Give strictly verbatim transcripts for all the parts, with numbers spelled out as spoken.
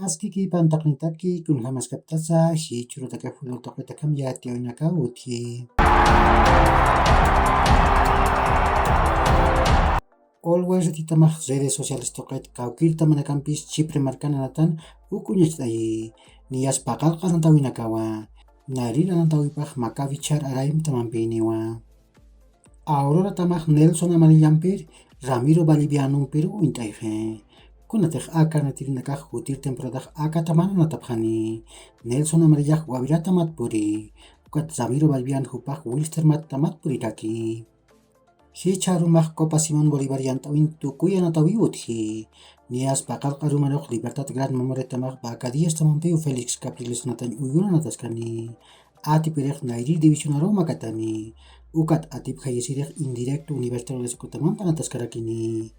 Askiki pantaqnitaki, kunjamaskaptasa jichhurutaka fútbol tuqitakamya tiyawinaka utji. Always atitamax redes sociales tuqit kawkirtamanakampis Chipre markananatan uk uñacht'ayi. Niyas paqallq anatawinakawa, Nayrir anatawipax Maccabi Char Araim tamampiniwa. Aurora tamax Nelson Amarillampir, Ramiro Bolivianompiru uñt'ayxi. Kunatix aka natirinakax jutir temporadax aka taman anatapxani. Nelson Amarillax Guavirata matpuri, ukat Ramiro Bolivian jupax Wilster Matta matpuritaki. Jichha arumax Copa Simón Bolívar yant'awin tukuy anatawi utji. Niyas paqallq arumarux Libertad Gran Memoria tamax Vaca Díaz tamampiw Félix Capriles anatañ uyun anataskani. Atipirix Nayrir División aru makatani. Ukat atipjayisirix indirecto Universitario de Socotamamp anataskarakini.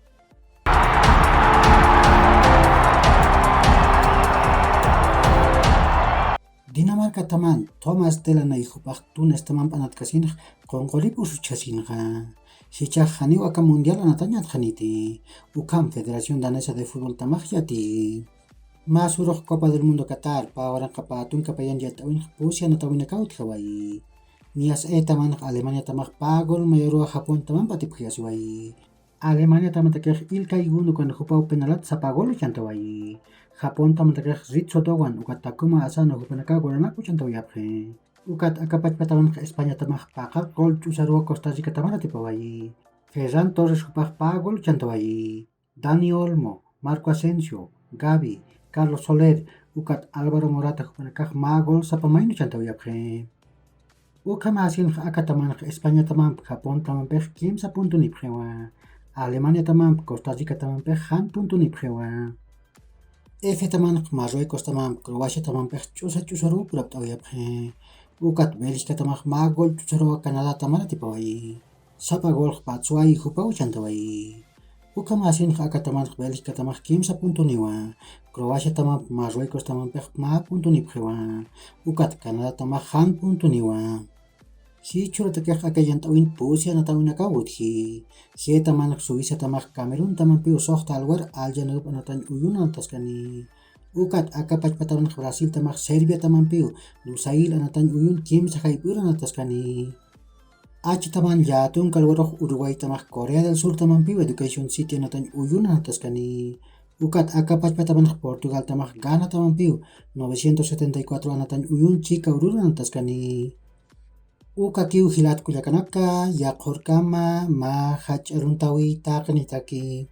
Dinamarcataman Thomas Delaney jupax Túneztamamp anatkasinx qunqurip usuchhasinxa. Jichhax janiw aka mundial anatañ atxaniti. Ukham Federación Danesa de Fútboltamax yatiyi. Mä surux Copa del Mundo Qatar pä waranqa pä tunka payan yant'awinx pusi anatawinakaw utjawayi. Niyas etamanx Alemaniatamax pä gol mayaruwa Japontamamp atipjayasiwayi. Alemaniatamantakix Ilkay Gundogan jupaw penalat sapa gol uchantawayi. Japontamantakix Ritsu Dowan ukat Takuma Asano jupanakaw golanak uchantawayapxi. Ukat aka pachpatamanx Españatamax paqallq gol ch'usaruwa Costa Ricataman atipawayi. Ferran Torres jupax pä gol uchantawayi. Dani Olmo, Marco Asensio, Gavi, Carlos Soler, ukat Álvaro Morata jupanakax mä gol sapa mayni uchantawayapxi. Ukhamäsinx aka tamanx Españatamamp Japontamampix kimsa puntunipxiwa. Alemaniatamamp Costa Ricatamampix jan puntunipxiwa. F-tamanx Marruecostamamp Croaciatamampix ch'usa ch'usaruw purapt'awayapxi. Ukat Bélgicatamax mä gol ch'usaruwa Canadatamar atipawayi. Sapa golx Batshuayi jupaw uchantawayi. Ukhamäsinx aka tamanx Bélgicatamax kimsa puntuniwa. Croaciatamamp Marruecostamampix mä puntunipxiwa. Ukat Canadatamax jan puntuniwa. Jichhüratakix aka yant'awin pusi anatawinakaw utji. G-tamanx Suizatamax Cameruntamampiw suxta alwar Al Janoub anatañ uyun anataskani. Ukat aka pachpatamanx Brasiltamax Serbiatamampiw Lusail anatañ uyun kimsa jayp'ür anataskani. H-taman llätunka alwarux Uruguaytamax Corea del Surtamampiw Education City anatañ uyun anataskani. Ukat aka pachpatamanx Portugaltamax Ghanatamampiw novecientos setenta y cuatro anatañ uyun chika urur anataskani. Ukakiw jilat kullakanaka, yaqhurkama mä jach'a aruntawi taqinitaki.